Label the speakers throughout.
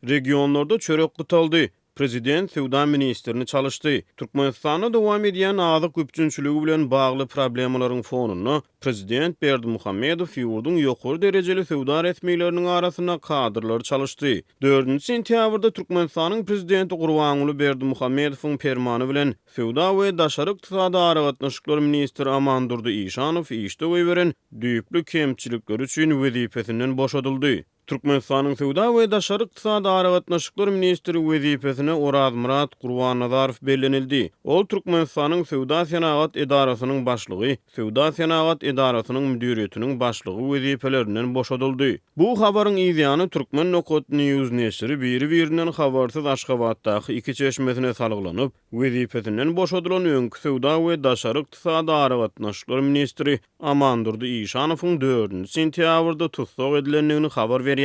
Speaker 1: Regionlarda çörek gytaldy. Prezident söwda ministrini çalyşdy. Türkmenistanda dowam edýän azyk üpjünçiligi bilen bagly problemalaryň fonunda, prezident Berdimuhamedow ýurduň ýokary derejeli söwda resmileriniň arasynda kadrlary çalyşdy. Dördünji sentýabrda Türkmenistanyň prezidenti Gurbanguly Berdimuhamedowyň permany bilen söwda we daşary ykdysady aragatnaşyklar ministri Amandurdy Işanow işde goýberen düýpli kemçilikleri üçin wezipesinden boşadyldy. Türkmenistanyň Söwda we daşary ykdysady aragatnaşyklar ministri wezipesine Orazmyrat Gurbannazarow bellenildi. Ol Türkmenistanyň Söwda-senagat edarasynyň başlygy, Söwda-senagat edarasynyň müdiriýetiniň başlygy wezipelerinden boşadyldy. Bu habaryň yzýany Turkmen. News neşiri biri-birinden habarsyz Aşgabatdaky iki çeşmesine salgylanyp, wezipesinden boşadylan öňki söwda we daşary ykdysady aragatnaşyklar ministri Amandurdy Işanowyň dördünji sentýabrda tussag edilendigini habar berýär.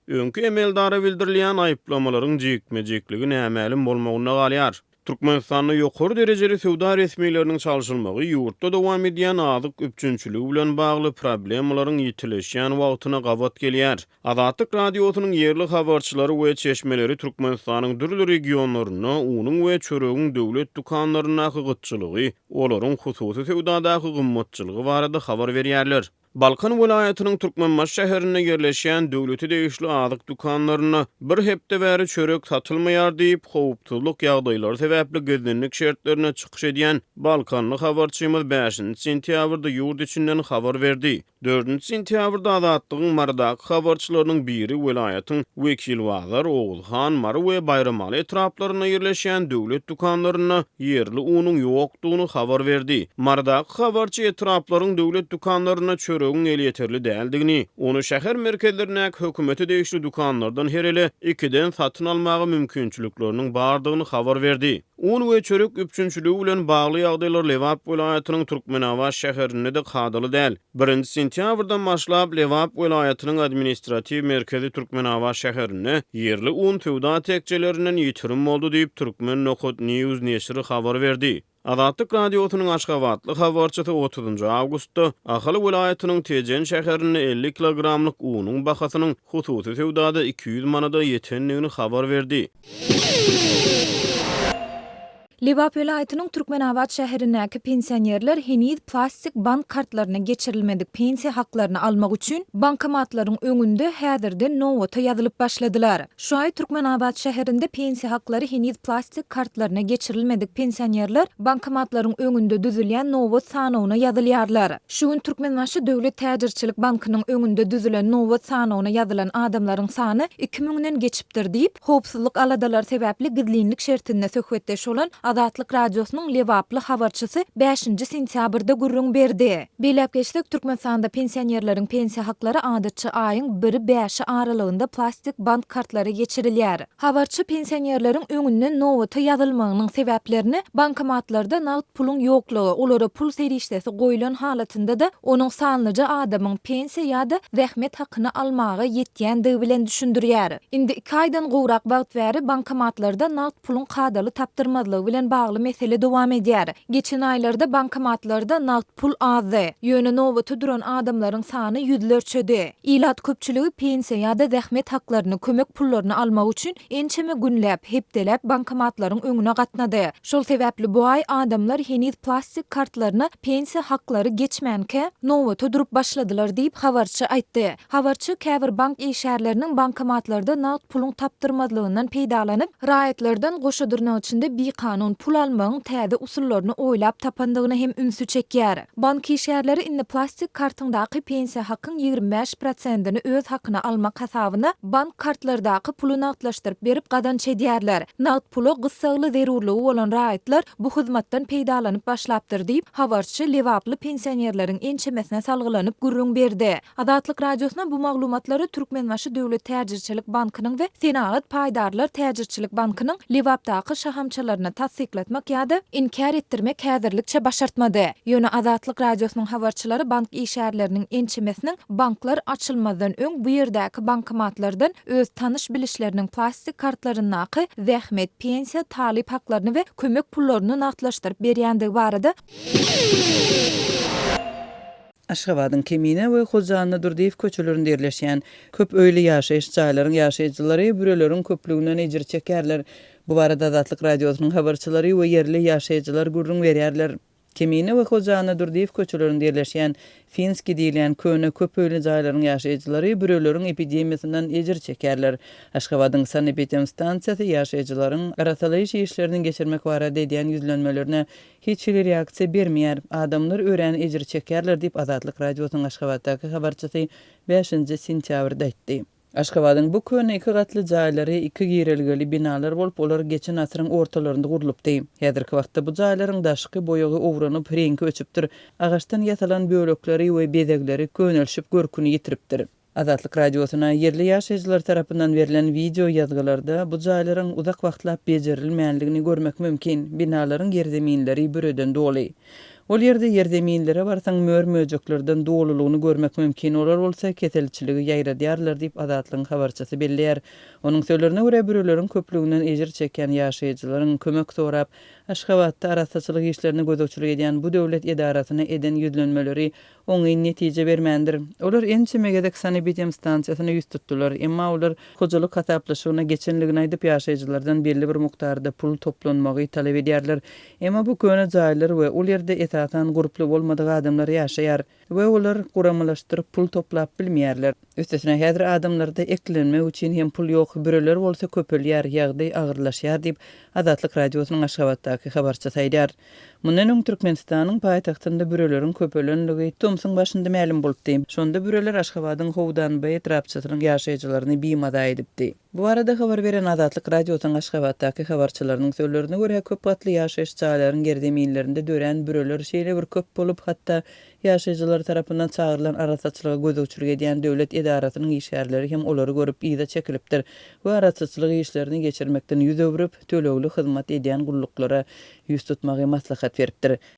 Speaker 1: Öňki emeldara bildirilýän aýyplamalaryň jikme-jikligi nämälim bolmagynda galýar. Türkmenistanda ýokary derejeli söwda resmileriniň çalşylmagy ýurtda dowam edýän azyk üpjünçiligi bilen bagly problemalaryň ýitileşýän wagtyna gabat gelýär. Azatlyk Radiosynyň ýerli habarçylary we çeşmeleri Türkmenistanyň dürli regionlarynda unuň we çöregiň döwlet dükanlaryndaky gytçylygy, olaryň hususy söwdadaky gymmatçylygy barada habar berýärler. Balkan welaýatynyň Türkmenbaşy şäherinde ýerleşýän döwlete degişli azyk dükanlarynda bir hepde bäri çörek satylmaýar diýip, howpsuzlyk ýagdaýlary sebäpli gizlinlik şertlerinde çykyş edýän balkanly habarçymyz bäşinji sentýabrda ýurt içinden habar berdi. Dördünji sentýabrda Azatlygyň Marydaky habarçylarynyň biri welaýatyň Wekilbazar, Oguzhan, Mary we Baýramaly etraplarynda ýerleşýän döwlet dükanlarynda ýerli unuň ýokdugyny habar berdi. Marydaky habarçy etraplaryň döwlet dükanlarynda çöregiň elýeterli däldigini, ony şäher merkezlerindäki hökümete degişli dükanlardan her ele ikiden satyn almaga mümkinçilikleriniň bardygyny habar berdi. Un we çörek üpjünçiligi bilen bagly ýagdaýlar Lebap welaýatynyň Türkmenabat şäherinde-de kadaly däl. Birinji sentýabrdan başlap, Lebap welaýatynyň administratiw merkezi Türkmenabat şäherinde ýerli un söwda tekjelerinden ýitirim boldy diýip, Turkmen. News neşiri habar berdi. Azatlyk Radiosynyň aşgabatly habarçysy otuzynjy awgustda Ahal welaýatynyň Tejen şäherinde 50 kilogramlyk unuň bahasynyň hususy söwdada 200 manada ýetendigini habar berdi.
Speaker 2: Lebap welaýatynyň Türkmenabat şäherindäki pensionerler heniz plastik bank kartlaryna geçirilmedik pensiýa haklaryny almak üçin bankomatlaryň öňünde häzirden nobata ýazylyp başladylar. Şu aý Türkmenabat şäherinde pensiýa haklary heniz plastik kartlaryna geçirilmedik pensionerler bankomatlaryň öňünde düzülýän nobat sanawyna ýazylýarlar. Şu gün Türkmenbaşy döwlet täjirçilik bankynyň öňünde düzülen nobat sanawyna ýazylan adamlaryň sany iki müňden geçipdir diýip, howpsuzlyk aladalary sebäpli gizlinlik şertinde söhbetdeş bolan Azatlyk Radiosynyň lebaply habarçysy bäşinji sentýabrda gürrüň berdi. Belläp geçsek, Türkmenistanda pensionerleriň pensiýa haklary adatça aýyň biri-bäşi aralygynda plastik bank kartlara geçirilýär. Habarçy pensionerleriň öňünden nobata ýazylmagynyň sebäplerini bankomatlarda nagt puluň ýoklugy, olara pul serişdesi goýlan halatynda-da, onuň sanlyja adamyň pensiýa ýa-da zähmet hakyny almaga ýetýändigi bilen düşündirýär. Indi iki aýdan gowrak wagt bäri bankomatlarda nagt puluň kadaly tapdyrmazlygy bilen bagly mesele dowam edýär. Geçen aýlarda bankomatlarda nagt pul azdy. Ýöne nobata duran adamlaryň sany ýüzlerçedi. Ilat köpçüligi pensiýa ýa-da zähmet haklaryny, kömek pullaryny almak üçin ençeme günläp, hepdeläp bankomatlaryň öňüne gatnady. Şol sebäpli bu aý adamlar heniz plastik kartlaryna pensiýa haklary geçmänkä, nobata durup başladylar diýip, habarçy aýtdy. Habarçy käbir bank işgärleriniň bankomatlarda nagt puluň tapdyrmazlygyndan peýdalanyp, raýatlardan goşa dyrnak içinde bikanun pul almagyň täze usullaryny oýlap tapandygyna hem ünsi çekýär. Bank işgärleri indi plastik kartyňdaky pensiýa hakyň 25 prosentini öz hakyna almak hasabyna bank kartlardaky puly nagtlaşdyryp berip gazanç edýärler. Nagt pula gyssagly zerurlygy bolan raýatlar bu hyzmatdan peýdalanyp başlapdyr diýip, habarçy lebaply pensionerleriň ençemesine salgylanyp gürrüň berdi. Azatlyk Radiosyna bu maglumatlary Türkmenbaşy döwlet täjirçilik bankynyň we Senagat paýdarlar täjirçilik bankynyň Lebapdaky şahamçalaryna tassyklatmak ýa-da inkär etdirmek häzirlikçe başartmady. Ýöne Azatlyk Radiosynyň habarçylary bank işgärleriniň ençemesiniň banklar açylmazdan öň bu ýerdäki bankomatlardan öz tanyş-bilişleriniň plastik kartlaryndaky zähmet, pensiýa, talyp haklaryny we kömek pullaryny nagtlaşdyryp berýändigi barada.
Speaker 3: Aşgabadyň Kemine we Hoja Annadurdyýew köçelerinde ýerleşýän köp öýli ýaşaýyş jaýlaryň ýaşaýjylary büreleriň köplüginden ejir çekýärler. Bu barada Azatlyk Radiosynyň habarçylary we ýerli ýaşaýjylar gürrüň berýärler. Kemine we Hoja Annadurdyýew köçelerinde ýerleşýän Finskiý diýilýän köne köp öýli jaýlaryň ýaşaýjylary büreleriň epidemiýasyndan ejir çekýärler. Aşgabadyň sanepidemstansiýasy ýaşaýjylaryň arassalaýyş işlerini geçirmek barada edýän ýüzlenmelerine hiç hili reaksiýa bermeýär. Adamlar örän ejir çekýärler diýip, Azatlyk Radiosynyň Aşgabatdaky habarçysy bäşinji sentýabrda aýtdy. Aşgabadyň bu köne iki gatly jaýlary iki girelgeli binalar bolup, olar geçen asyryň ortalarynda gurlupdy. Häzirki wagtda bu jaýlaryň daşky boýagy owranyp, reňki öçüpdir, agaçdan ýasalan bölekleri we bezegleri könelişip görküni ýitiripdir. Azatlyk Radiosyna ýerli ýaşaýjylar tarapyndan berlen wideo ýazgylarda bu jaýlaryň uzak wagtlap bejerilmänligini görmek mümkin, binalaryň ýerzeminleri büreden doly. Ol ýerde ýerzeminlere barsaň mör-möjeklerden dolulygyny görmek mümkin, olar bolsa keselçiligi ýaýradýarlar diýip, Azatlygyň habarçysy belleýär. Onuň sözlerine görä, büreleriň köplüginden ejir çekýän ýaşaýjylaryň kömek sorap, Aşgabatda arassaçylyk işlerine gözegçilik edýän bu döwlet edarasyna eden ýüzlenmeleri oňyn netije bermändir. Olar ençeme gezek sanepidemstansiýasyna ýüz tutdular, emma olar hojalyk hasaplaşygyna geçenligini aýdyp, ýaşaýjylardan belli bir mukdarda pul toplanmagy talap edýärler. Emma bu köne jaýlar we ol ýerde esasan gurply bolmadyk adamlar ýaşaýar we olar guramalaşdyryp pul toplap bilmeýärler. Üstesine häzir adamlarda eklenmek üçin hem pul ýok, büreler bolsa köpelýär, ýagdaý agyrlaşýar diýip, Azatlyk Radiosynyň Aşgabatdaky habarçysy aýdýar. Mundan öň Türkmenistanyň paýtagtynda büreleriň köpelenligi tomsuň başynda mälim bolupdy. Şonda büreler Aşgabadyň Howdanbaý etrapçasynyň ýaşaýjylaryny bimaza edipdi. Bu barada habar beren Azatlyk Radiosynyň Aşgabatdaky habarçylarynyň sözlerine görä, köp gatly ýaşaýyş jaýlaryň ýerzeminlerinde dörän büreler şeýle bir köp bolup, hatda ýaşaýjylar tarapyndan çagyrylan arassaçylyga gözegçilik edýän döwlet edarasynyň işgärleri hem olary görüp yza çekilipdir we arassaçylyk işlerini geçirmekden ýüz öwrüp, tölegli hyzmat edýän gulluklara ýüz tutmagy maslahat beripdir.